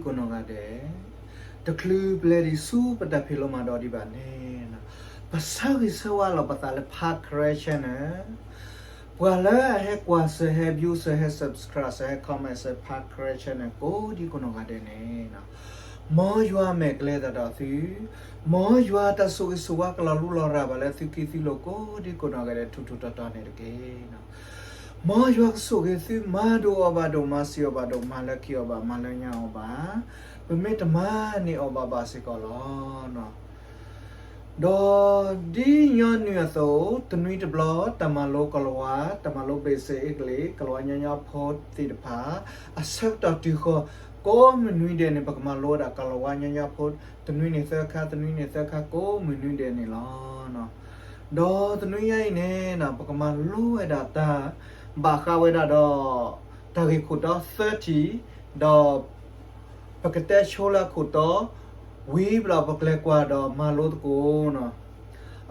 ကိးနီၢ်ဂၤဒဲး, တချုးပလဲၤဒံးဆူပတၢ်ဖံးလိမၤဒိးဒံးဘၣ်န့ၣ်, ပဆၢဂ့ၤဆၢဝါလီၤပသးလၢ Park Karen Channel, ပှၤလၢအဟဲကွၢ်စၢၤ ဟဲ view စၢၤ ဟဲ subscribe စၢၤ ဟဲ comment စၢၤ Park Karen Channel ကိးဒံကိးနီၢ်ဂၤဒဲးန့ၣ်, မ်ယွၤမဲာ်ကလဲၤသးဒီးသု, မ်ယွၤတၢ်ဆိၣ်ဂ့ၤဆိၣ်ဝါကလီၤလူလီၤရၤဘၣ်လၢသုခံသုလိၤကိးဒံကိးနီၢ်ဂၤဒဲး ထူးထူးတီၤတီၤန့ၣ်တက့ၢ်. မ်ယွၤကဆိၣ်ဂ့ၤသု မၤဒိၣ်အီၤဘၣ်ဒိၣ် မၤစံးအီၤဘၣ်ဒိၣ် မၤလၢခံအီၤဘၣ် မၤလၢညါအီၤဘၣ်, ပမ့ၢ်တမၤန့ၢ်အီၤဘၣ်ဘၣ်စ့ၢ်ကီးလီၤ. ဒီးဒ်ညီနုၢ်အသိး တနွံတဘျီ တၢ်မၤလိကလၤဝါ တၢ်မၤလိ basic English ကလၤဝါညီညီဖိသ့ၣ်တဖၣ် အဆၢကတီၢ်တုၤဃီၤ ကိးမုၢ်နွံဒဲးန့ၣ် ပကမၤလိဝဲဒၣ်ကလၤဝါညီညီဖိ တနွံန့ၣ်သၢခါ တနွံန့ၣ်သၢခါ ကိးမုၢ်နွံဒဲးန့ၣ်လီၤ. ဒီးတနွံညါအံၤန့ၣ် ပကမၤလိဝဲဒၣ်တၢ် ဘၣ်ဃးဝဲဒၣ်ဒီး တၢ်ဂ့ၢ်ခိၣ်တီသၢထံၣ်, ဒီး ပကတဲဆိလၢအခိၣ်တီ, ဝံၤဘျီပကလဲၤကွၢ်ဒီးမၤလိသကိးန့ၣ်,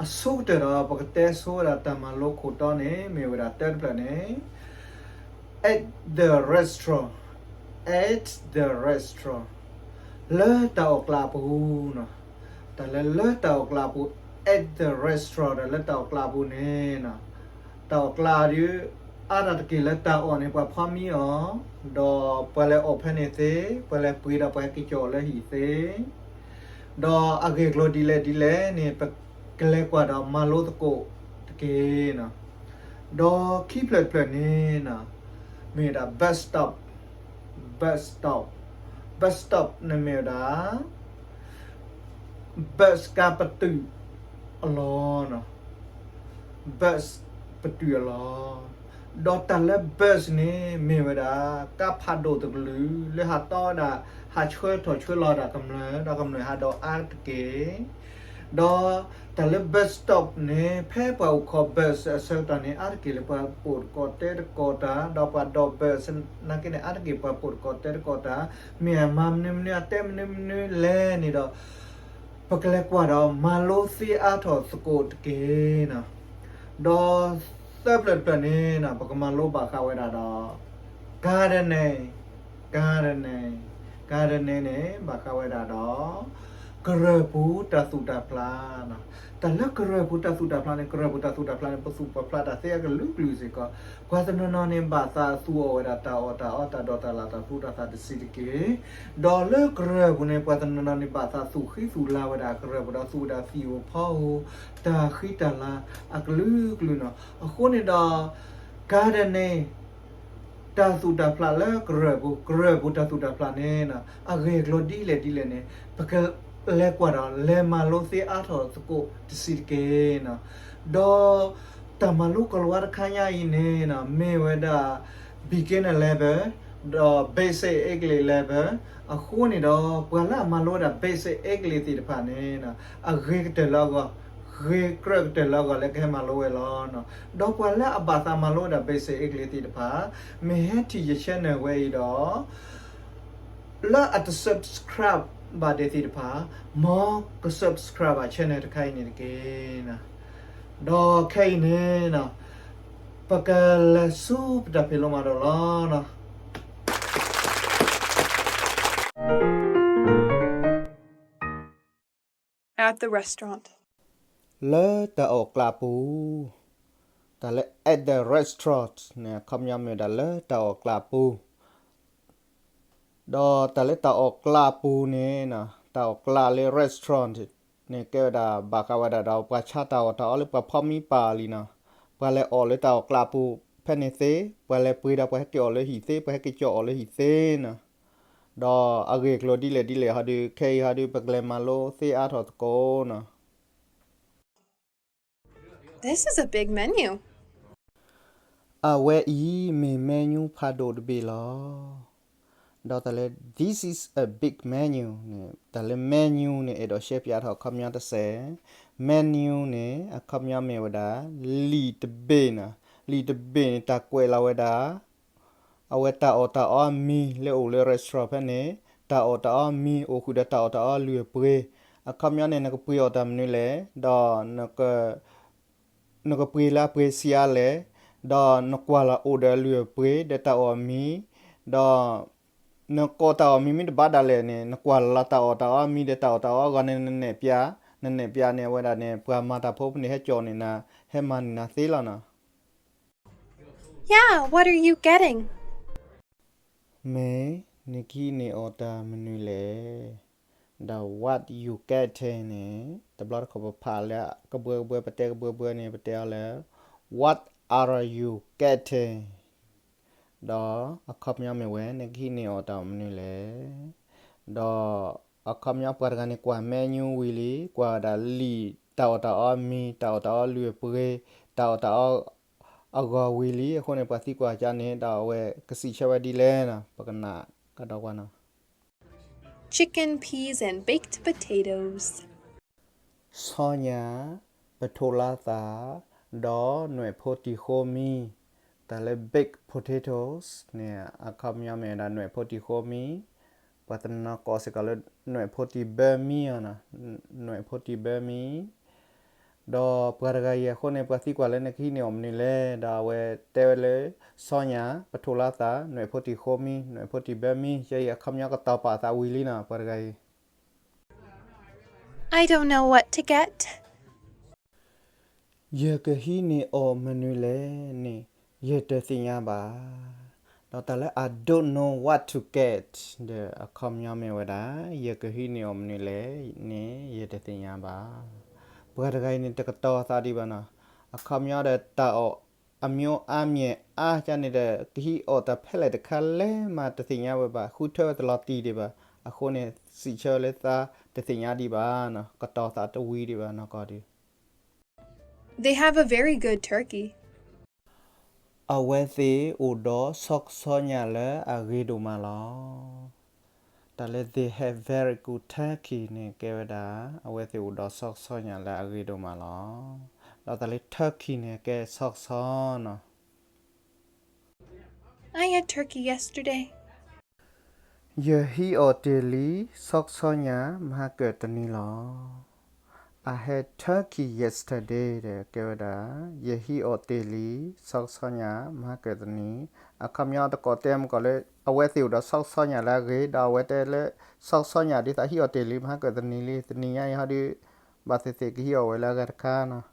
အဆိကတၢၢ်ဒီး ပကတဲဆိဝဲဒၣ်တၢ်မၤလိခိၣ်တီန့ၣ် မ့ၢ်ဝဲဒၣ်တၢတဖျၢၣ်န့ၣ် at the restaurant, at the restaurant လၢတၢ်အီၣ်ကျးအပူၤန့ၣ်, တၢ်လၢ လၢတၢ်အီၣ်ကျးအပူၤ, at the restaurant ဒီးလၢတၢ်အီၣ်ကျးအပူၤန့ၣ်, တၢ်အီၣ်ကျးဒီး အါတၢ်တက့ၢ်လၢတၢ်အီၣ်န့ၣ် ပှၤဖီမံအီၤ, ဒီးပှၤလဲၤအီၣ်ဖဲန့ၣ်သ့, ပှၤလဲၤပှ့ၤဒီးပှၤဟဲက့ၤကီၤအီၤလၢဟံၣ်သ့, ဒီးအဂ့ၢ်အကျိၤဒ်လဲၣ်ဒ်လဲၣ်န့ၣ် ပကလဲၤကွၢ်ဒီးမၤလိသကိးတက့ၢ်န့ၣ်, ဒီးခံဖျၢၣ်တဖျၢၣ်န့ၣ် မ့ၢ်ဝဲဒၣ် bus stop, bus stop, bus stop န့ၣ်မ့ၢ်ဝဲဒၣ် bus ကါပတုာ်အလီၢ်န့ၣ်, bus ပတုာ်အလီၢ်, ဒီးတၢ်လၢ bus န့ၣ် မ့ၢ်ဝဲဒၣ် ကါဖးဒိၣ်တကလုာ် လၢဟးတီဝဲဒၣ် ဟးဆှၢထီၣ်ဆှၢလီၤဒၣ်ကမျၢၢ် ဒီးကမျၢၢ်ဟးဒီးအါတက့ၢ်, ဒီးတၢ်လၢ bus stop န့ၣ် ဖဲပှၤအိၣ်ခိး bus အဆၢကတီၢ်န့ၣ် အါတက့ၢ်လၢပှၤပိာ်တကီၢ်တဲတကီၢ်တၢ်, ဒီးပှၤဒိး bus နာ်က့န့ၣ် အါတက့ၢ်ပှၤပိာ်တကီၢ်တဲတကီၢ်တၢ်, မ့ၢ်အမၤမနုၤမနုၤ အတဲမနုၤမနုၤလဲၣ်န့ၣ်ဒီး ပကလဲၤကွၢ်ဒီးမၤလိသ့အါထီၣ်သကိးတက့ၢ်န့ၣ်, ဒီးသၢဖျၢၣ်တဖျၢၣ်န့ၣ် ပကမၤလိဘၣ်ဃးဝဲဒၣ်ဒီး gardening, gardening, gardening န့ၣ် ဘၣ်ဃးဝဲဒၣ်ဒီး ကရၢၢ်ပူၤတၢ်သူၣ်တၢ်ဖျး, တၢ်လၢကရၢၢ်ပူၤတၢ်သူၣ်တၢ်ဖျးန့ၣ် ကရၢၢ်ပူၤတၢ်သူၣ်တၢ်ဖျးန့ၣ် ပသူၣ်ပဖျးတၢ်သ့အကလုာ်ကလုာ်စ့ၢ်ကီး, ပှၤတနီၤနီၤန့ၣ် ဘၣ်သးသူၣ်အီၣ်ဝဲဒၣ်တၢ်အီၣ်တၢ်အီတၢ်ဒိးတၢ်လၣ်တၢ်သူတၢ်သၣ်တဆံးတက့ၢ်, ဒီးလၢကရၢၢ်ပူၤန့ၣ် ပှၤတနီၤနီၤန့ၣ် ဘၣ်သးသူၣ်ဃံသူၣ်လၤဝဲဒၣ်ကရၢၢ်ပူၤဒီး သူၣ်ဝဲဒၣ်သံၣ်ဧိၤဖီဧိၤ တၢ်ဃံတၢ်လၤအကလုာ်ကလုာ်န့ၣ်, အဃိန့ၣ်ဒီး gardening တၢ်သူၣ်တၢ်ဖျးလၢကရၢၢ်ပူၤ, ကရၢၢ်ပူၤတၢ်သူၣ်တၢ်ဖျးန့ၣ် အဂ့ၢ်အကျိၤဒ်လဲၣ်ဒ်လဲၣ်န့ၣ် ပကလဲၤကွၢ်ဒီးလဲၤမၤလိသ့အါထီၣ်သကိးတဆံးတက့ၢ်န့ၣ်, ဒီးတၢ်မၤလိကလၤဝါတခါညါအံၤန့ၣ် မ့ၢ်ဝဲဒၣ် beginner level ဒီး basic English level အဃိန့ၣ်ဒီး ပှၤလၢအမၤလိဝဲဒၣ် basic English သ့ၣ်တဖၣ်န့ၣ် အဂ့ၤကတၢၢ်လၢအဂီၢ်, ဂ့ၤကြၢးကတၢၢ်လၢအဂီၢ်လၢကဟဲမၤလိဝဲလီၤ. ဒီးပှၤလၢအဘၣ်သးမၤလိဝဲဒၣ် basic English သ့ၣ်တဖၣ် မ့ၢ်ဟဲထံၣ်ယ channel ဝဲအံၤဒီး လၢအတ subscribe ဘၣ်ဒဲးသ့ၣ်တဖၣ် မ်က subscribe ဘၣ် channel တခါအံၤန့ၣ်တက့ၢ်. ဒီးခဲအံၤန့ၣ် ပကလဲၤဆူပတၢ်ဖံးလိမၤဒိးလီၤ. At the restaurant. လၢတၢ်အီၣ်ကျးပူၤ, တၢ်လၢ at the restaurant န့ၣ် အခီပညီမ့ၢ်ဝဲဒၣ်လၢတၢ်အီၣ်ကျးပူၤ, ဒီးတၢ်လၢတၢ်အီၣ်ကျးပူၤန့ၣ် တၢ်အီၣ်ကျးလၢ restaurant န့ၣ် ကဲဝဲဒၣ်ဘၣ်ဃးဝဲဒၣ်ဒီး ပှၤဆါတၢ်အီၣ်တၢ်အီလၢပှၤဖီမံပာ်လံန့ၣ်, ပှၤလဲၤအီၣ်လၢတၢ်အီၣ်ကျးပူၤ ဖဲန့ၣ်သ့, ပှၤလဲၤပှ့ၤဒီးပှၤဟဲက့ၤအီၣ်လၢဟံၣ်သ့, ပှၤဟဲက့ၤကၠီအီၣ်လၢဟံၣ်သ့န့ၣ်, ဒီးအဂ့ၢ်အကျိၤဒ်လဲၣ်ဒ်လဲၣ်ဟီဒုး ခဲအံၤဟီဒုး ပကလဲၤမၤလိသ့အါထီၣ်သကိးန့ၣ်. This is a big menu. အဝဲအံၤမ့ၢ် menu ဖးဒိၣ်တဘ့ၣ်လီၤ. ဒီးတၢ်လၢ this is a big menu န့ၣ် တၢ်လၢ menu န့ၣ် အဲၣ်ဒိးရှဲပၠးထီၣ်အခီပညီတစဲး, menu န့ၣ် အခီပညီမ့ၢ်ဝဲဒၣ် လံာ်တဘ့ၣ်န့ၣ်, လံာ်တဘ့ၣ်န့ၣ် တၢ်ကွဲးလီၤဝဲဒၣ် အဝဲတၢ်အီၣ်တၢ်အီအမံၤလၢအိၣ်လၢ restaurant ဖဲန့ၣ်, တၢ်အီၣ်တၢ်အီအမံၤအိၣ်ဃုာ်ဒီးတၢ်အီၣ်တၢ်အီအလုၢ်အပှ့ၤ, အခီပညီန့ၣ် နကပှ့ၤအီၣ်တၢ်မနုၤလဲၣ်, ဒီး နကပှ့ၤလၢအပှ့ၤဆံးအါလဲၣ်, ဒီးနကွၢ်လီၤအိၣ်ဒီးအလုၢ်အပှ့ၤ ဒီးတၢ်အီၣ်အမံၤ, ဒီး နကိးတၢ်အီၣ်မံၤမ့ၢ်တဘၣ်ဒၣ်လဲာ်န့ၣ် နကွၢ်လီၤတၢ်အီၣ်တၢ်အီမံၤဒီးတၢ်အီၣ်တၢ်အီအဂီၢ်န့ၣ် နနဲၣ်ပျး, နနဲၣ်ပျးန့ၣ် အဝဲဒၣ်န့ၣ် ပှၤမၤတၢ်ဖိပူၤန့ၣ် ဟဲကၠီၣ်န့ၢ်နၤ, ဟဲမၤန့ၢ်နၤသ့လီၤနီၤ. Yeah, what are you getting? မ့ၢ်နကဟံးန့ၢ်အီၣ်တၢ်မနုၤလဲၣ်. ဒီး what you getting န့ၣ် တဘျီတခီၣ်ပဖးလၢကဘှၢကဘှၢ ပတဲကဘှၢကဘှၢန့ၣ် ပတဲအီၤလၢ what are you getting ဒီးအခီပညီမ့ၢ်ဝဲ နကဟံးန့ၢ်အီၣ်တၢ်အီၣ်မနုၤလဲၣ်. ဒီးအခီပညီပှၤတဂၤန့ၣ် ကွၢ် menu ဝံၤလံ, ကွၢ်ဝဲဒၣ်လံာ်တၢ်အီၣ်တၢ်အီမံၤ, တၢ်အီၣ်တၢ်အီလုၢ်အပှ့ၤ, တၢ်အီၣ်တၢ်အီအဂီၢ်ဝံၤလံ, အဃိန့ၣ် ပှၤသံကွၢ်ကန့ၣ် ဒီးအဝဲကစံးဆၢဝဲဒ်လဲၣ်နီၤ, ပကနၣ်ကဒီးကွၢ်နီၤ. Chicken, peas, and baked potatoes. ဆီညၣ်, ပထိၣ်လါသၣ်, ဒီးနွဲၣ်ဖိတံၢ်ဃိမံၤ, တၢ်လၢ baked potatoes န့ၣ် အခီပညီမ့ၢ်ဝဲဒၣ် နွဲၣ်ဖိတံၢ်ဃိမံၤ, ပှၤတနီၤကိးစ့ၢ်ကီးလၢ နွဲၣ်ဖိတံၢ်ဘၢမံၤအီၤနီၤ, နွဲၣ်ဖိတံၢ်ဘၢမံၤ, ဒီးပှၤတဂၤအံၤအဃိန့ၣ် ပှၤသံကွၢ်လၢနကဟံးန့ၢ်အီၣ်မနုၤလဲၣ်, ဒီးအဝဲတဲဝဲလၢ ဆီညၣ်, ပထိၣ်လါသၣ်, နွဲၣ်ဖိတံၢ်ဃိမံၤ, နွဲၣ်ဖိတံၢ်ဘၢမံၤ, ယဲအံၤအခီပညီကတီၤပာ်အသးဝံၤလံနီၤ, ပှၤတဂၤအံၤ I don't know what to get. ယကဟံးန့ၢ်အီၣ်မနုၤလဲၣ်န့ၣ် ယတသ့ၣ်ညါဘၣ်. ဒီးတၢ်လၢ I don't know what to get ဒီးအခီပညီမ့ၢ်ဝဲဒၣ် ယကဟံးန့ၢ်အီၣ်မနုၤလဲၣ်န့ၣ် ယတသ့ၣ်ညါဘၣ်. ပှၤတဂၤအံၤန့ၣ် တကတီၤသးဒံးဘၣ်နီၤ. အခီပညီဒီးတၢ်အီၣ်အမျိုးအါမျဲၢ်အါကန့ၣ်ဒီး ကဟံးအီၣ်တၢ်ဖဲလဲၣ်တခါလဲၣ်မးတသ့ၣ်ညါဝဲဘၣ်, ဃုထၢဝဲတလီၤတံၢ်ဒံးဘၣ်. အဃိန့ၣ် စံးဆၢလၢသးတသ့ၣ်ညါဒံးဘၣ်နီၤ, ကတီၤသးတဝံၤဒံးဘၣ်နီၤကီၢ်ဒုး They have a very good turkey. အဝဲသ့ၣ်အိၣ်ဒီးဆီကဆီညၣ်လၢအဂ့ၤဒိၣ်မးလီၤ. တၢ်လၢ they have very good turkey န့ၣ် ကဲဝဲဒၣ် အဝဲသ့ၣ်အိၣ်ဒီးဆီကဆီညၣ်လၢအဂ့ၤဒိၣ်မးလီၤ. ဒီးတၢ်လၢ turkey န့ၣ် ကဲဆီကဆီနီၤ. I had turkey yesterday. ယဟံးအီၣ်တ့ၢ်လံ ဆီကဆီညၣ် မဟါကၢၣ်တနံၤလီၤ. I had turkey yesterday ဒီးကဲဝဲဒၣ် ယဟံးအီၣ်တ့ၢ်လံ ဆီကဆီညၣ် မဟါကၢၣ်တနံၤ, အခီပညီတကိးတဲမ့ၢ်ကီးလၢ အဝဲသ့ၣ်အိၣ်ဒီးဆီကဆီညၣ်လၢအဂ့ၤ, ဒီးအဝဲတဲလၢ ဆီကဆီညၣ်ဒ်သိးဟံးအီၣ်တ့ၢ်လံ မဟါကၢၣ်တနံၤလံ, တနံၤညါအံၤဟီဒုး ဘၣ်သ့ၣ်သ့ၣ်ကဟံးအီၣ်ဝဲလၢအဂၤတခါနီၤ.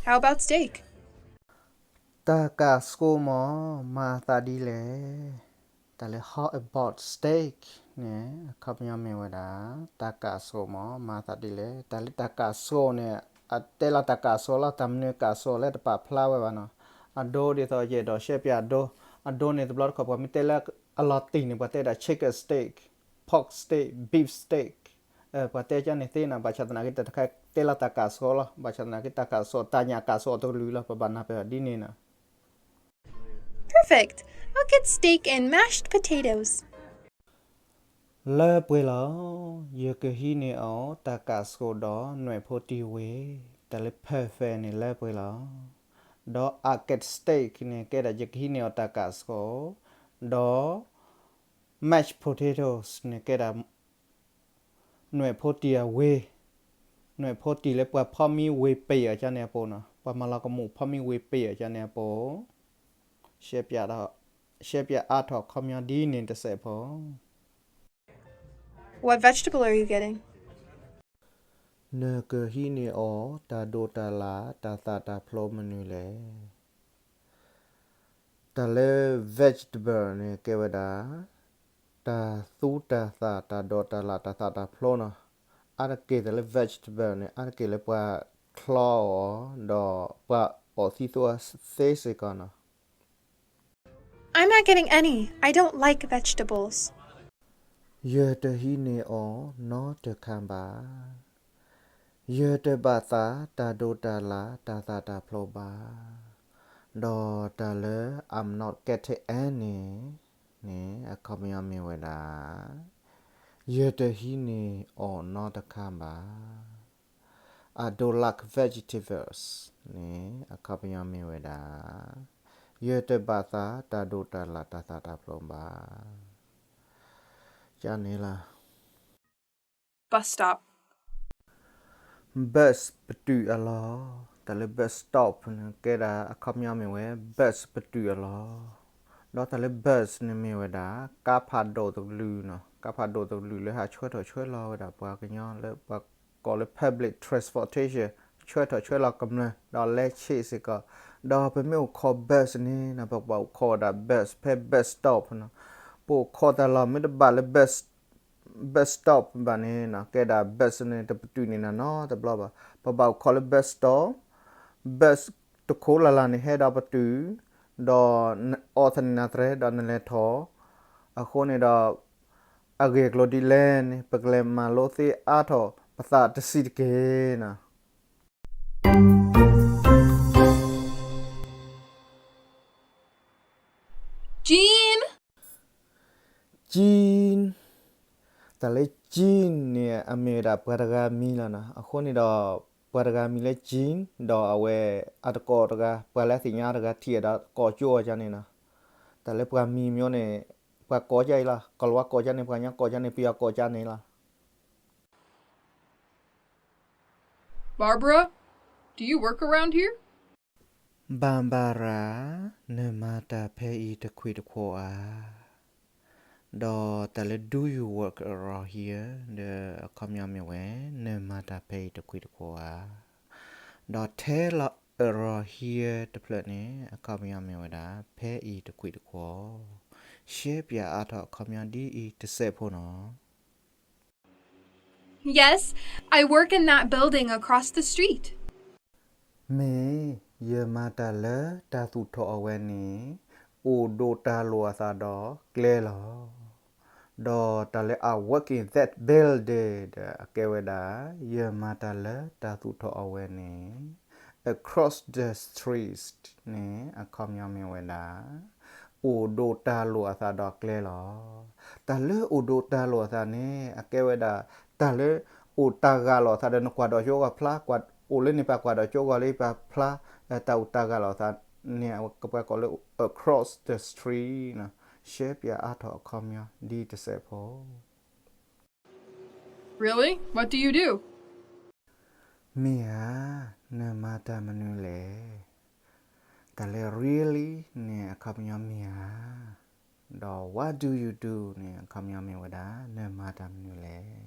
How about steak? တၢ်ကးဆိမး မၤအသးဒ်လဲၣ်. တၢ်လၢ how about steak န့ၣ် အခီပညီမ့ၢ်ဝဲဒၣ် တၢ်ကးဆိမး မၤအသးဒ်လဲၣ်. တၢ်လၢတၢ်ကးဆိန့ၣ် အတဲလီၤတၢ်ကးဆိလီၤ, တၢ်မနုၤကးဆိလဲၣ် တပာ်ဖျါဝဲဘၣ်နီၤ. အဒိဒ်သိးယအဲၣ်ဒိးရှဲပၠးအဒိ, အဒိန့ၣ် တဘျီတခီၣ်ပှၤမ့ၢ်တဲလၢအလီၤတံၢ်န့ၣ် ပှၤတဲဒၣ် chicken steak, pork steak, beef steak, ပှၤတဲကန့ၣ်သ့နီၤ, ဘၣ်ဆၣ်သနာ်က့တၢ်တခါတဲလီၤတၢ်ကးဆိလီၤ, ဘၣ်ဆၣ်သနာ်က့တၢ်ကးဆိ တၢ်ညၣ်ကးဆိအတကလုာ်လီၤ, ပဘၣ်နၢ်ပၢၢ်ဒ်န့ၣ်နီၤ. Perfect. I'll get steak and mashed potatoes. လၢပှဲၤလီၤ. ယကဟံးန့ၢ်အီၤတၢ်ကးဆိဒီးနွဲၣ်ဖိတံၢ်ဝ့ၢ်, တၢ်လၢ perfect န့ၣ် လၢပှဲၤလီၤ. ဒီး I get steak န့ၣ် ကဲဒၣ်ယကဟံးန့ၢ်အီၤတၢ်ကးဆိ, ဒီး mashed potatoes န့ၣ် ကဲဒၣ် နွဲၣ်ဖိတံၢ်အဝ့ၢ်, နွဲၣ်ဖိတံၢ်လၢပှၤဖီမံဝ့ၢ်ပ့ၢ်အီၤကန့ၣ်အပူၤနီၤ, ပှၤမၤလီၤကမူၣ်ဖီမံဝ့ၢ်ပ့ၢ်အီၤကန့ၣ်အပူၤ, ရှဲပၠးဒီး, ရှဲပၠးအါထီၣ်ခီပညီဒ်န့ၣ်တစဲးဖိ What vegetable are you getting? နကဟံးန့ၢ်အီၤတၢ်ဒိးတၢ်လၣ်တၢ်သၣ်တၢ်ဖျိမနုၤလဲၣ်. တၢ်လၢ vegetable န့ၣ် ကဲဝဲဒၣ် တၢ်သူတၢ်သၣ်တၢ်ဒိးတၢ်လၣ်တၢ်သၣ်တၢ်ဖျိနီၤ. အါတက့ၢ်တၢ်လၢ vegetable န့ၣ် အါတက့ၢ်လၢပှၤချီအီၤ ဒီးပှၤအီၣ်သံသိသ့စ့ၢ်ကီးနီၤ. I'm not getting any. I don't like vegetables. ယတဟံးန့ၢ်အီၤနီတခါဘၣ်. ယတဘၣ်သးတၢ်ဒိးတၢ်လၣ်တၢ်သၣ်တၢ်ဖျိဘၣ်. ဒီးတၢ်လၢ I'm not getting any န့ၣ် အခီပညီမ့ၢ်ဝဲဒၣ် ယတဟံးန့ၢ်အီၤနီတခါဘၣ်. I don't like vegetables န့ၣ် အခီပညီမ့ၢ်ဝဲဒၣ် ယတဘၣ်သးတၢ်ဒိးတၢ်လၣ်တၢ်သၣ်တၢ်ဖျိဘၣ်. ကန့ၣ်လီၤ. Bus stop. bus ပတုာ်အလီၢ်, တၢ်လၢ bus stop န့ၣ် ကဲဒၣ်အခီပညီမ့ၢ်ဝဲ bus ပတုာ်အလီၢ်, ဒီးတၢ်လၢ bus န့ၣ်မ့ၢ်ဝဲဒၣ် ကါဖးဒိၣ်တကလုာ်နီၤ, ကါဖးဒိၣ်တကလုာ်လၢဟးဆှၢထီၣ်ဆှၢလီၤဝဲဒၣ်ပှၤကညီလၢပှၤကိးလၢ public transportation ဆှၢထီၣ်ဆှၢလီၤကမျၢၢ် ဒီးလဲၤဆ့ၣ်စ့ၢ်ကီး, ဒီးပမ့ၢ်အိၣ်ခိး bus န့ၣ်နီၤ ပကဘၣ်အိၣ်ခိးဝဲဒၣ် bus ဖဲ bus stop နီၤ, ပအိၣ်ခိးတၢ်လီၢ်မ့ၢ်တဘၣ်လၢ bus bus stop ဘၣ်န့ၣ်နီၤ ကဲဒၣ် bus န့ၣ် တပတုာ်န့ၢ်နၤနီတဘျီဘၣ်. ပဘၣ်အိၣ်ခိးလၢ bus stop, bus တခိးလၢ်လၢ်န့ၣ် ဟဲဒီးပတုာ်, ဒီးအီၣ်သန့ၤနၤတြဲၤ ဒီးနလဲၤထီၣ်. အဃိန့ၣ်ဒီး အဂ့ၢ်အကျိၤဒ်လဲၣ်န့ၣ် ပကလဲၤမၤလိသ့အါထီၣ်ပသးတဆံးတက့ၢ်နီၤ. ကၠံ, တၢ်လၢကၠံန့ၣ် အမ့ၢ်ဝဲဒၣ်ပှၤတဂၤမံၤလီၤနီၤ. အဃိန့ၣ်ဒီး ပှၤတဂၤမံၤလၢကၠံ ဒီးအဝဲအတကိးတဂၤ ပှၤလၢအသ့ၣ်ညါတဂၤထံၣ်ဒီးကိးကၠိအီၤကန့ၣ်နီၤ. တၢ်လၢပှၤမံၤမ့ၢ်န့ၣ် ပှၤကိးကန့ၣ်လီၤ. ကီၤလၤဝါကိးကန့ၣ်, ပှၤကညီကိးကန့ၣ်, ပယီၤကိးကန့ၣ်လီၤ. Barbara, do you work around here? ဘၣ်ဘၣ်ရၤ, နမၤတၢ်ဖဲအံၤတခွံၣ်တခိၣ်ဧါ. ဒီးတၢ်လၢ do you work around here ဒီးအခီပညီမ့ၢ်ဝဲ နမၤတၢ်ဖဲအံၤတခွံၣ်တခိၣ်ဧါ. ဒီးထဲလီၤ around here တဖျၢၣ်န့ၣ် အခီပညီမ့ၢ်ဝဲဒၣ် ဖဲအံၤတခွံၣ်တခိၣ်. ရှဲပၠးအါထီၣ်အခီပညီဒ်အံၤတစဲးဖိနီၤ. Yes, I work in that building across the street. မ့ၢ်, ယမၤတၢ်လၢတၢ်သူၣ်ထီၣ်အဝဲန့ၣ် အိၣ်ဒိးတၢ်လိာ်အသးဒီးကျဲလီၤ. ဒီးတၢ်လၢ I work in that building ဒီးအကဲဝဲဒၣ် ယမၤတၢ်လၢတၢ်သူၣ်ထီၣ်အဝဲန့ၣ် across the street န့ၣ် အခီပညီမ့ၢ်ဝဲဒၣ် အိၣ်ဒိးတၢ်လိာ်အသးဒီးကျဲလီၤ. တၢ်လၢအိၣ်ဒိးတၢ်လိာ်အသးန့ၣ် အကဲဝဲဒၣ် တၢ်လၢအိၣ်တၢ်ဂာ်လိာ်အသးဒီးနကွၢ်ဒီးကၠိဂီၤဖျါ, အိၣ်လၢန့ၣ်ပကွၢ်ဒီးကၠိဂီၤလၢပဖျါ, တၢ်အိၣ်တၢ်ဂာ်လိာ်အသးန့ၣ် အဝဲကပှဲၤကိးလၢ across the street နီၤ. ရှဲပၠးအါထီၣ်အခီပညီဒ်တစဲးဖိ. Really? What do you do? မ့ၢ်ဧါ, နမၤတၢ်မနုၤလဲၣ်. တၢ်လၢ really န့ၣ် အခီပညီမ့ၢ်ဧါ. ဒီး what do you do န့ၣ် အခီပညီမ့ၢ်ဝဲဒၣ် နမၤတၢ်မနုၤလဲၣ်.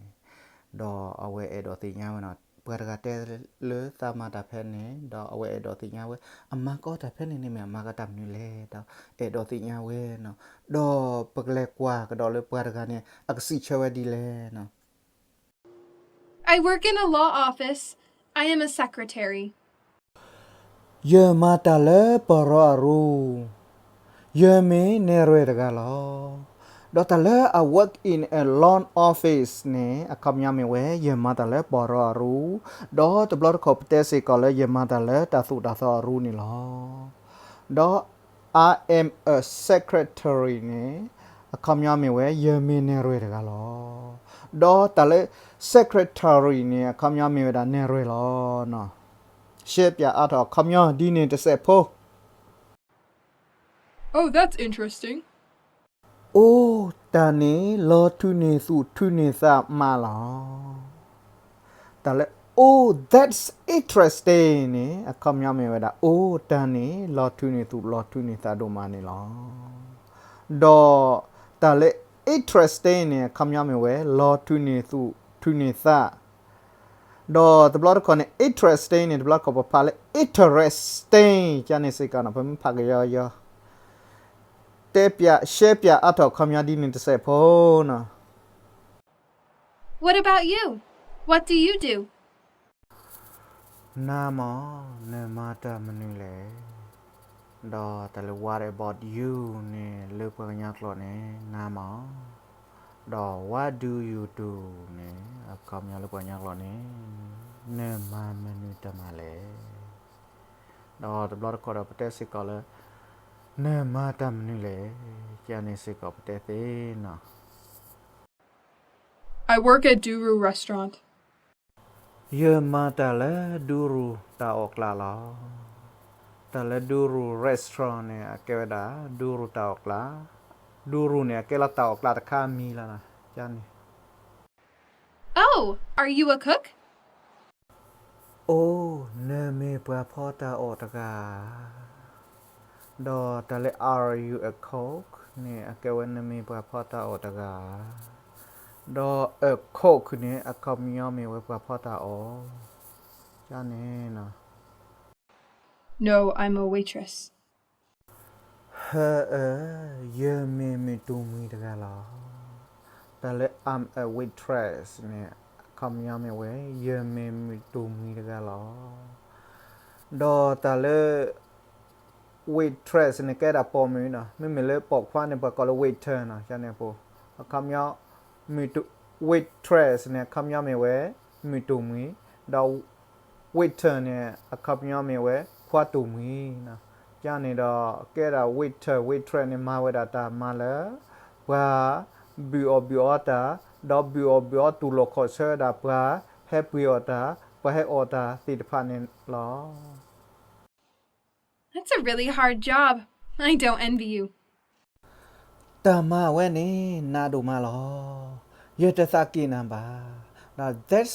ဒီးအဝဲအဲၣ်ဒိးသ့ၣ်ညါဝဲနီၤ, ပှၤတဂၤတဲလၢသးမၤတၢ်ဖဲန့ၣ် ဒီးအဝဲအဲၣ်ဒိးသ့ၣ်ညါဝဲ အမၤကီးတၢ်ဖဲန့ၣ်န့ၣ်မ့ၢ်အမၤကီးတၢ်မနုၤလဲၣ် ဒီးအဲၣ်ဒိးသ့ၣ်ညါဝဲနီၤ. ဒီးပကလဲၤကွၢ်ကဒီးလၢပှၤတဂၤန့ၣ် အကစံးဆၢဝဲဒ်လဲၣ်နီၤ. I work in a law office. I am a secretary. ယမၤတၢ်လၢပရီအရူ, ယမ့ၢ်နဲၣ်ရွဲၣ်တဂၤလီၤ. ဒီးတၢ်လၢ I work in a law office န့ၣ် အခီပညီမ့ၢ်ဝဲ ယမၤတၢ်လၢပရီအရူ, ဒီးတဘျီတခီၣ်ပတဲစ့ၢ်ကီးလၢ ယမၤတၢ်လၢတၢ်သိၣ်တၢ်သီအရူန့ၣ်လီၤ. ဒီး I am a secretary န့ၣ် အခီပညီမ့ၢ်ဝဲ ယမ့ၢ်နဲၣ်ရွဲၣ်တဂၤလီၤ. ဒီးတၢ်လၢ secretary န့ၣ် အခီပညီမ့ၢ်ဝဲဒၣ်နဲၣ်ရွဲၣ်လီၤ. ရှဲပၠးအါထီၣ်အခီပညီဒ်န့ၣ်တစဲးဖိ. Oh, that's interesting. အိၣ်တၢ်န့ၣ် လီၤထုးန့ၢ်သူၣ်ထုးန့ၢ်သးမးလီၤ. တၢ်လၢ Oh, that's interesting န့ၣ် အခီပညီမ့ၢ်ဝဲဒၣ် အိၣ်တၢ်န့ၣ် လီၤထုးန့ၢ်သူၣ်လီၤထုးန့ၢ်သးဒိၣ်မးန့ၣ်လီၤ. ဒီးတၢ်လၢ interesting န့ၣ် အခီပညီမ့ၢ်ဝဲ လီၤထုးန့ၢ်သူၣ်ထုးန့ၢ်သး. ဒီးတဘျီတခီၣ်န့ၣ် interesting န့ၣ် တဘျီတခီၣ်ပဖးလၢ interesting ကန့ၣ်စ့ၢ်ကီးနီၤ ပမ့ၢ်ဖးကယီယီ တဲပၠး ရှဲပၠးအါထီၣ်အခီပညီဒ်န့ၣ်တစဲးဖိနီၤ. What about you? What do you do? နၤမ့ၢ် နမၤတၢ်မနုၤလဲၣ်. ဒီးတၢ်လၢ what about you န့ၣ် လၢပှၤကညီကျိာ်န့ၣ် နၤမ့ၢ်, ဒီး what do you do န့ၣ် အခီပညီလၢပှၤကညီကျိာ်န့ၣ် နမၤမနုၤတၢ်မၤလဲၣ်. ဒီးတဘျီတခီၣ်ဒီးပတဲစ့ၢ်ကီးလၢ နမၤတၢ်မနုၤလဲၣ်, ကန့ၣ်စ့ၢ်ကီးပတဲသ့နီၤ. I work at Duru Restaurant. ယမၤတၢ်လၢ Duru တၢ်အီၣ်ကျးလီၤ. တၢ်လၢ Duru Restaurant န့ၣ် အကဲဝဲဒၣ် Duru တၢ်အီၣ်ကျး, Duru န့ၣ် အကဲလီၤတၢ်အီၣ်ကျးတခါအမံၤလီၤ. ကန့ၣ် Oh, are you a cook? အိၣ်, နမ့ၢ်ပှၤဖီတၢ်အီၣ်တဂၤဧါ. ဒီးတၢ်လၢ Are you a cook န့ၣ် အကဲဝဲနမ့ၢ်ပှၤဖီတၢ်အီၣ်တဂၤဧါ. ဒီး a cook န့ၣ် အခီပညီမ့ၢ်ဝဲပှၤဖီတၢ်အီၣ်. ကန့ၣ် No, I'm a waitress. ဟၢအၢ, ယမ့ၢ်မုၢ်တူၢ်မှံတဂၤလီၤ. တၢ်လၢ I'm a waitress န့ၣ် အခီပညီမ့ၢ်ဝဲ ယမ့ၢ်မုၢ်တူၢ်မှံတဂၤလီၤ. ဒီးတၢ်လၢ waitress န့ၣ် ကဲဒၣ်ပိာ်မုၣ်နီၤ, မ့မ့ၢ်လၢပိာ်ခွါန့ၣ် ပှၤကိးလၢ waiter နီၤ, ကန့ၣ်အပူၤ အခီပညီ မုၢ်တူၢ် waitress န့ၣ် အခီပညီမ့ၢ်ဝဲ မုၢ်တူၢ်မှံ, ဒီး waiter န့ၣ် အခီပညီမ့ၢ်ဝဲ ခွါတူၢ်မှံနီၤ. ကန့ၣ်ဒီး ကဲဒၣ် waiter waitress န့ၣ် မၤဝဲဒၣ်တၢ်မၤလၢ ပှၤဘုၣ်အီၣ်ဘုၣ်အီတၢ်, ဒီးဘုၣ်အီၣ်ဘုၣ်အီတူၢ်လိာ်ခီၣ်ဆၢဝဲဒၣ် ပှၤဟဲပှ့ၤအီၣ်တၢ်, ပှၤဟဲအီၣ်တၢ်သ့ၣ်တဖၣ်န့ၣ်လီၤ. That's a really hard job. I don't envy you. တၢ်မၤဝဲန့ၣ် နးဒိၣ်မးလီၤ. ယတသးက့ၣ်နၤဘၣ်. ဒီး that's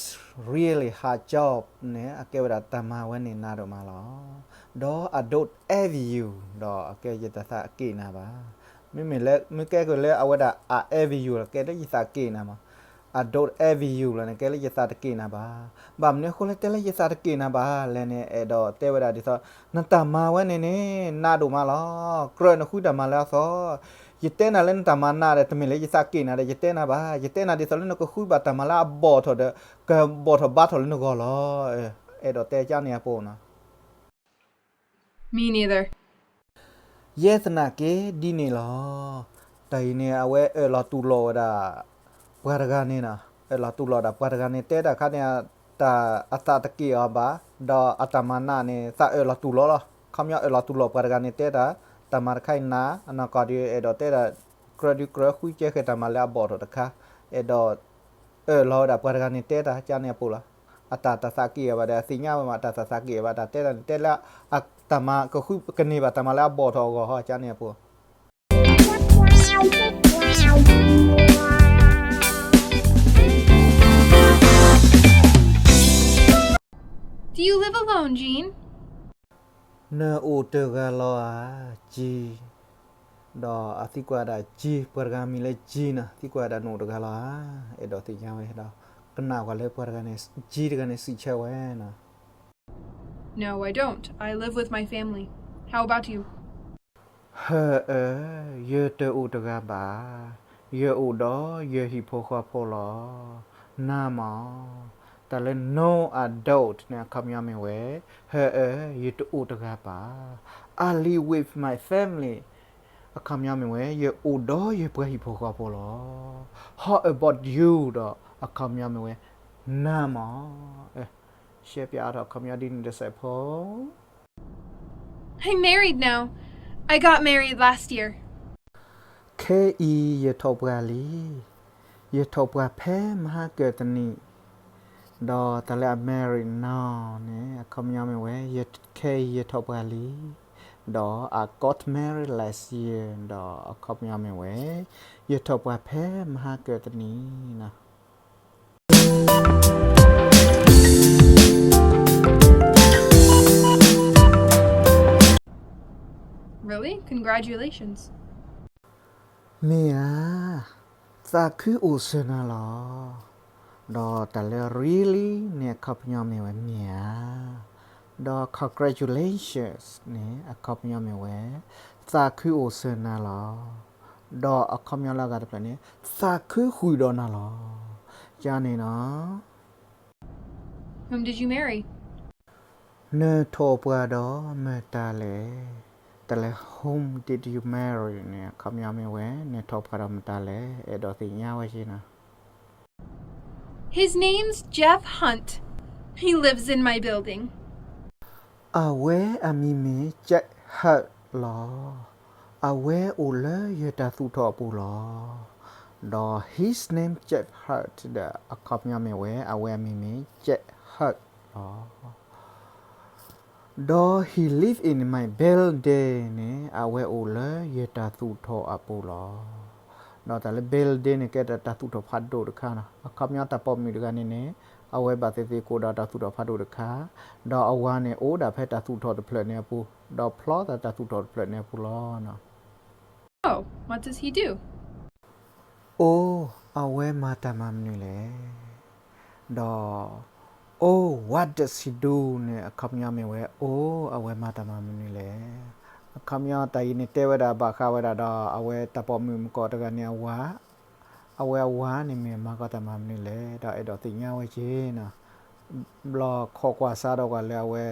really hard job န့ၣ် အကဲဝဲဒၣ်တၢ်မၤဝဲန့ၣ် နးဒိၣ်မးလီၤ. ဒီး I don't envy you ဒီးအကဲယတသးက့ၣ်နၤဘၣ်. မ့မ့ၢ်လၢ မ့ၢ်ကဲက့ၤလၢအဝဲဒၣ် I envy you လီၤ ကဲလၢယသးက့ၣ်နၤမး. I don't envy you လီၤန့ၣ် ကဲလၢယသးတက့ၣ်နၤဘၣ်. ဘၣ်မနုၤအဃိလၢတဲလၢယသးတက့ၣ်နၤဘၣ်လဲၣ်န့ၣ် အဲၣ်ဒိးတဲဝဲဒၣ်ဒ်သိး နတၢ်မၤဝဲန့ၣ်န့ၣ် နးဒိၣ်မးလီၤ. ကြၢးနဃုတၢ်မၤလၢအသီ, ယတဲနၤလၢနတၢ်မၤနးဒီး တမ့ၢ်လၢယသးက့ၣ်နၤဒီး ယတဲနၤဘၣ်. ယတဲနၤဒ်သိးလၢနကဃုဘၣ်တၢ်မၤလၢအဘီၣ်ထီၣ်ဒီး ကဘီၣ်ထီၣ်ဘါထီၣ်လၢနဂီၢ်လီၤ. အဲၣ်ဒိးတဲကန့ၣ်အပူၤနီၤ. Me neither. ယဲသနာ်က့ဒ်န့ၣ်လီၤ. တၢ်အံၤန့ၣ် အဝဲအၢၣ်လီၤတူၢ်လိာ်ဝဲဒၣ် ပှၤတဂၤန့ၣ်နီၤ, အၢၣ်လီၤတူၢ်လိာ်ဒၣ်ပှၤတဂၤန့ၣ် တဲတၢ်ခါန့ၣ် တၢ်အသးတက့ၣ်အီၤဘၣ်, ဒီးအတၢ်မၤနးန့ၣ် သးအၢၣ်လီၤတူၢ်လိာ်လီၤ. ခီပညီအၢၣ်လီၤတူၢ်လိာ်ပှၤတဂၤန့ၣ်တဲတၢ်, တၢ်မၤတခါအံၤနး, အနီၢ်ကီၢ်ဒုးအဲၣ်ဒိးတဲဒၣ် ကြၢးဒုးကြၢးဃုကဲဃဲတၢ်မၤလၢအဘီၣ်ထီၣ်တခါ, အဲၣ်ဒိး အၢၣ်လီၤဝဲဒၣ်ပှၤတဂၤန့ၣ်တဲတၢ် ကန့ၣ်အပူၤလီၤ. အတၢ်တသးက့ၣ်အီၤဘၣ်ဒီး အသ့ၣ်ညါဝဲမး အတၢ်တသးက့ၣ်အီၤဘၣ် တၢ်တဲတၢ်န့ၣ် တဲလၢအတၢ်မၤကဃုကန့ၢ်ဘၣ်တၢ်မၤလၢအဘီၣ်ထီၣ်အဂီၢ်ဟီ ကန့ၣ်အပူၤ. Do you live alone, Jean? နအိၣ်တဂၤလီၤဧါ, Jean. ဒီးအသံကွၢ်ဒၣ် Jean, ပှၤတဂၤမံၤလၢ Jean နီၤ, သံကွၢ်ဒၣ်နအိၣ်တဂၤလီၤဧါ, အဲၣ်ဒိးသ့ၣ်ညါဝဲဒီး ကနၣ်ကွၢ်လၢပှၤတဂၤန့ၣ် Jean တဂၤန့ၣ်စံးဆၢဝဲနီၤ. No, I don't. I live with my family. How about you? ဟၢအၢ, ယတအိၣ်တဂၤဘၣ်. ယအိၣ်ဒီးယဟံၣ်ဖိဃီဖိလီၤ. နၤမး, တၢ်လၢ no, I don't န့ၣ် အခီပညီမ့ၢ်ဝဲ ဟၢအၢ, ယတအိၣ်တဂၤဘၣ်. I live with my family အခီပညီမ့ၢ်ဝဲ ယအိၣ်ဒီးယပှၤဟံၣ်ဖိဃီဖိလီၤ. How about you ဒီး အခီပညီမ့ၢ်ဝဲ နၤမး. ရှဲပၠးအါထီၣ်အခီပညီဒ်န့ၣ်တစဲးဖိ. I'm married now. I got married last year. ခဲအံၤယထီၣ်ပှၤလံ. ယထီၣ်ပှၤဖဲမဟါကၢၢ်တနံၣ်. ဒီးတၢ်လၢ I'm married now န့ၣ် အခီပညီမ့ၢ်ဝဲ ယ ခဲအံၤယထီၣ်ပှၤလံ. ဒီး I got married last year ဒီးအခီပညီမ့ၢ်ဝဲ ယထီၣ်ပှၤဖဲမဟါကၢၢ်တနံၣ်နီၤ. Really? Congratulations. မ့ၢ်ဧါ, သးခုအိၣ်ဆၢနၤလီၤ. ဒီးတၢ်လၢ really န့ၣ် အခီပညီမ့ၢ်ဝဲ မ့ၢ်ဧါ. ဒီး congratulations န့ၣ် အခီပညီမ့ၢ်ဝဲ သးခုအိၣ်ဆၢနၤလီၤ. ဒီးအခီပညီလၢအဂၤတဖျၢၣ်န့ၣ် သးခုဃုာ်ဒီးနၤလီၤ. ကန့ၣ်နီၤ. Whom did you marry? နထီၣ်ပှၤဒီးမတၤလဲၣ်. တၢ်လၢ whom did you marry န့ၣ် အခီပညီမ့ၢ်ဝဲ နထီၣ်ပှၤဒီးမတၤလဲၣ်. အဲၣ်ဒိးသ့ၣ်ညါဝဲက့နီၤ. His name's Jeff Hunt. He lives in my building. အဝဲအမံၤမ့ၢ် Jeff Hunt လီၤ. အဝဲအိၣ်လၢယတၢ်သူၣ်ထီၣ်အပူၤလီၤ. ဒီး his name Jeff Hunt ဒီးအခီပညီမ့ၢ်ဝဲ အဝဲအမံၤမ့ၢ် Jeff Hunt လီၤ. ဒီး he live in my building န့ၣ် အဝဲအိၣ်လၢယတၢ်သူၣ်ထီၣ်အပူၤလီၤ. ဒီးတၢ်လၢ building န့ၣ် ကဲဒၣ်တၢ်သူၣ်ထီၣ်ဖးဒိၣ်တခါနီၤ. အခီပညီတၢ်ပိာ်မုၣ်တဂၤန့ၣ်န့ၣ် အဝဲဘၣ်သ့ၣ်သ့ၣ်ကိးဒီးတၢ်သူၣ်ထီၣ်ဖးဒိၣ်တခါ, ဒီးအဝၤန့ၣ်အိၣ်ဒၣ်ဖဲတၢ်သူၣ်ထီၣ်တဖျၢၣ်န့ၣ်အပူၤ, ဒီးဖျီသးတၢ်သူၣ်ထီၣ်တဖျၢၣ်န့ၣ်အပူၤလီၤ. Oh, what does he do? အိၣ်, အဝဲမၤတၢ်မၤမနုၤလဲၣ်. ဒီး Oh, what does he do န့ၣ် အခီပညီမ့ၢ်ဝဲ အိၣ်, အဝဲမၤတၢ်မၤမနုၤလဲၣ်. အခီပညီတၢ်အံၤန့ၣ်တဲဝဲဒၣ်ဘၣ်ဃးဝဲဒၣ်ဒီး အဝဲတၢ်ပိာ်မုၣ်မုၢ်ကီးတဂၤန့ၣ်အဝၤ, အဝဲအဝၤန့ၣ်မ့ၢ်မၤကီတၢ်မၤမနုၤလဲၣ် ဒီးအဲၣ်ဒိးသ့ၣ်ညါဝဲက့ၤနီၤ. ဘျီခိးကွၢ်စးဒီးကွၢ်လၢအဝဲ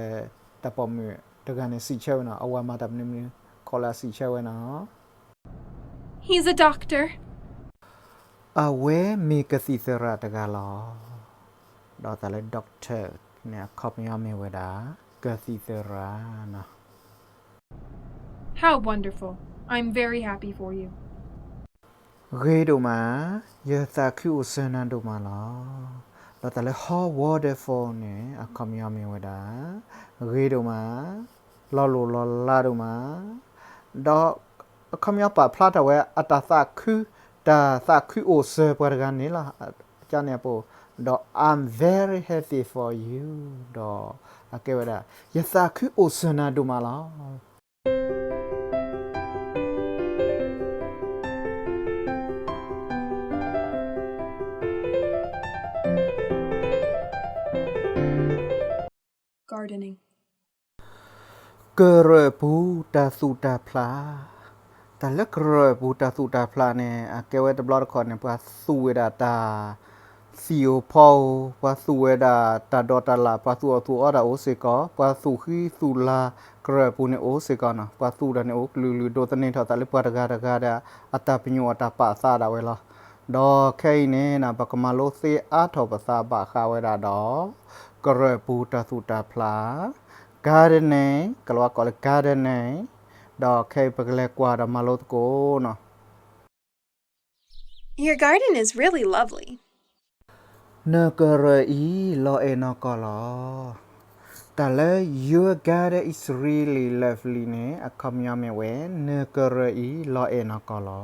တၢ်ပိာ်မုၣ်တဂၤန့ၣ်စံးဆၢဝဲနီၤ, အဝၤမၤတၢ်မနုၤမနုၤ, ခိးလၢအစံးဆၢဝဲနီၤ. He's a doctor. အဝဲမ့ၢ်ကသံၣ်သရၣ်တဂၤလီၤ. ဒီးတၢ်လၢ doctor န့ၣ် အခီပညီမ့ၢ်ဝဲဒၣ် ကသံၣ်သရၣ်နီၤ. How wonderful. I'm very happy for you. ဂ့ၤဒိၣ်မး, ယသးခုအိၣ်စၢၤနၤဒိၣ်မးလီၤ. ဒီးတၢ်လၢ how wonderful န့ၣ် အခီပညီမ့ၢ်ဝဲဒၣ် ဂ့ၤဒိၣ်မး, လီၤလိၢ်လီၤလးဒိၣ်မး, ဒီးအခီပညီပာ်ဖျါထီၣ်ဝဲ အတၢ်သးခု, တၢ်သးခုအိၣ်စၢၤပှၤတဂၤန့ၣ်လီၤ. ကန့ၣ်အပူၤ, ဒီး I'm very happy for you ဒီးအကဲဝဲဒၣ် ယသးခုအိၣ်စၢၤနၤဒိၣ်မးလီၤ. Gardening. ကရၢၢ်ပူၤတၢ်သူၣ်တၢ်ဖျး, တၢ်လၢကရၢၢ်ပူၤတၢ်သူၣ်တၢ်ဖျးန့ၣ် အကဲဝဲတဘျီတခီၣ်န့ၣ် ပှၤသူၣ်ဝဲဒၣ်တၢ်သံၣ်ဧိၤဖီဧိၤ, ပှၤသူၣ်ဝဲဒၣ်တၢ်ဒိးတၢ်လၣ်, ပှၤသူၣ်အီၣ်သူၣ်အီတၢ်အိၣ်စ့ၢ်ကီး, ပှၤသူၣ်ဃံသူၣ်လၤကရၢၢ်ပူၤန့ၣ်အိၣ်စ့ၢ်ကီးနီၤ. ပှၤသူၣ်တၢ်န့ၣ်အိၣ်ကလုာ်ကလုာ် ဒိးသန့ၤထီၣ်သးလၢပှၤတဂၤတဂၤဒီး အတၢ်ပညိၣ်အတၢ်ပာ်သးဒၣ်ဝဲလီၤ. ဒီးခဲအံၤန့ၣ် ပကမၤလိသ့အါထီၣ်ပသးဘၣ်ဃးဝဲဒၣ်ဒီး ကရၢၢ်ပူၤတၢ်သူၣ်တၢ်ဖျး, gardening, ကလၤဝါကိးလၢ gardening, ဒီးခဲအံၤပကလဲၤကွၢ်ဒီးမၤလိသကိးနီၤ. Your garden is really lovely. နကရၢၢ်အံၤလီၤအဲၣ်နီၢ်ကီၢ်လီၤ. တၢ်လၢ your garden is really lovely န့ၣ် အခီပညီမ့ၢ်ဝဲ နကရၢၢ်အံၤလီၤအဲၣ်နီၢ်ကီၢ်လီ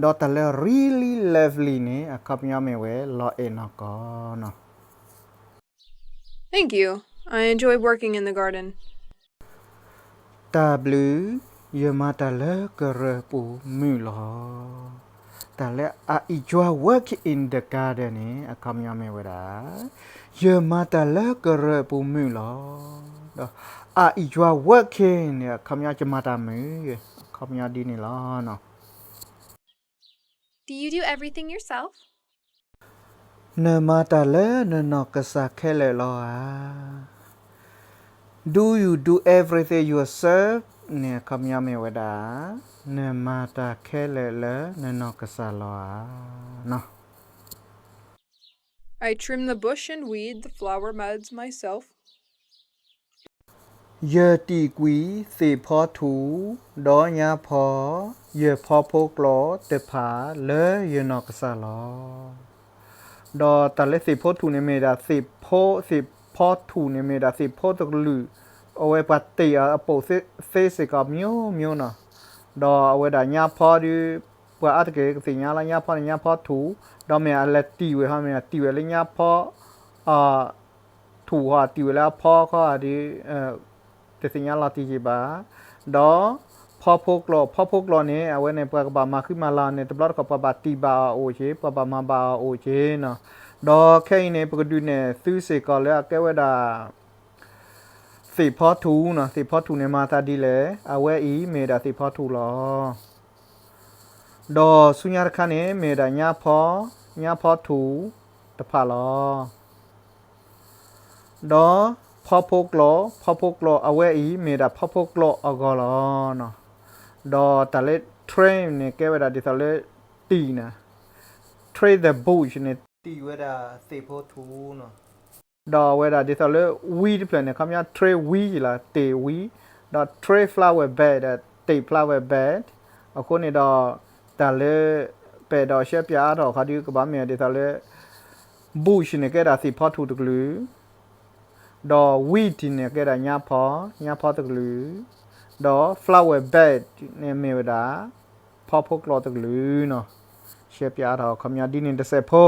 ၤ. ဒီးတၢ်လၢ really lovely န့ၣ် အခီပညီမ့ၢ်ဝဲ လီၤအဲၣ်နီၢ်ကီၢ်နီၤ. Thank you. I enjoy working in the garden. တၢ်ဘျုး, ယမၤတၢ်လၢကရၢၢ်ပူၤမုာ်လီၤ. တၢ်လၢ I enjoy working in the garden န့ၣ် အခီပညီမ့ၢ်ဝဲဒၣ် ယမၤတၢ်လၢကရၢၢ်ပူၤမုာ်လီၤ. ဒီး I enjoy working န့ၣ် အခီပညီယမၤတၢ်မုာ်, အခီပညီဒ်န့ၣ်လီၤ. Do you do everything yourself? နမၤတၢ်လၢနနီၢ်ကစၢ်ခဲလၢာ်လီၤဧါ. Do you do everything yourself န့ၣ် အခီပညီမ့ၢ်ဝဲဒၣ် နမၤတၢ်ခဲလၢာ်လၢနနီၢ်ကစၢ်လီၤဧါနီၤ. I trim the bush and weed the flower beds myself. ယတံာ်ကွံာ်သ့ၣ်ဖီထူၣ် ဒီးညါဖီ ယဖီဖိကျိာ်တဖၣ်လၢယနီၢ်ကစၢ်လီၤ. ဒီးတၢ်လၢသ့ၣ်ဖီထူၣ်န့ၣ်မ့ၢ်ဒၣ်သ့ၣ်ဖီ, သ့ၣ်ဖီထူၣ်န့ၣ်မ့ၢ်ဒၣ်သ့ၣ်ဖီတကလုာ်, အဝဲပှၤတ့ၢ်အပိာ်သ့စ့ၢ်ကီး မျိုးမျိုး နီၤ. ဒီးအဝဲဒၣ်ညါဖီဒီး ပှၤအါတက့ၢ်ကသ့ၣ်ညါလၢညါဖီန့ၣ် ညါဖီထူၣ်, ဒီးမ့ၢ်အလဲၤတံာ်ဝဲဟီ မ့ၢ်တံာ်ဝဲလၢညါဖီ ထူၣ်ဟီ တံာ်ဝဲလၢအဖီခီဒီး တသ့ၣ်ညါလီၤတံၢ်က့ၤဘၣ်. ဒီးဖီဖိကျိာ်, ဖီဖိကျိာ်န့ၣ် အဝဲန့ၣ် ပှၤကဘၣ်မၤဃံမၤလၤအီၤန့ၣ် တဘျီတခီၣ်ပှၤဘၣ်တံာ်ဘၣ်အီၤအိၣ်က့ၤ, ပှၤဘၣ်မၤဘၣ်အီၤအိၣ်က့ၤနီၤ. ဒီးခဲအံၤန့ၣ် ပကဒုးနဲၣ်သုစ့ၢ်ကီးလၢအကဲဝဲဒၣ် သ့ၣ်ဖီထူၣ်နီၤ. သ့ၣ်ဖီထူၣ်န့ၣ်မၤသးဒ်လဲၣ်, အဝဲအံၤမ့ၢ်ဒၣ်သ့ၣ်ဖီထူၣ်လီၤ. ဒီးဆူညါတခါန့ၣ် မ့ၢ်ဝဲဒၣ်ညါဖီ, ညါဖီထူၣ်တဖၣ်လီၤ. ဒီးဖီဖိကျိာ်, ဖီဖိကျိာ် အဝဲအံၤမ့ၢ်ဒၣ်ဖီဖိကျိာ်အဂီၢ်လီၤ. ဒီးတၢ်လၢ trim န့ၣ် ကဲဝဲဒၣ်ဒ်သိးလၢတံာ်နီၤ. Trim the bush န့ၣ် တံာ်ဝဲဒၣ်သ့ၣ်ဖီထူၣ်နီၤ. ဒီးအဝဲဒၣ်ဒ်သိးလၢ weed တဖျၢၣ်န့ၣ် အခီပညီ trim weed လီၤ, တ့ၢ် weed, ဒီး trim flower bed ဒီးတ့ၢ် flower bed. အဃိန့ၣ်ဒီး တၢ်လၢ ပဲၣ်ဒီးရှဲပၠးအါထီၣ်ခီဒုး ကဘၣ်မ့ၢ်ဒ်သိးလၢ bush န့ၣ် ကဲဒၣ်သ့ၣ်ဖီထူၣ်တကလုာ်, ဒီး weed န့ၣ် ကဲဒၣ်ညါဖီ, ညါဖီတကလုာ်, ဒီး flower bed န့ၣ်မ့ၢ်ဝဲဒၣ် ဖီဖိကျိာ်တကလုာ်နီၤ. ရှဲပၠးအါထီၣ် အခီပညီဒ်န့ၣ်တစဲးဖိ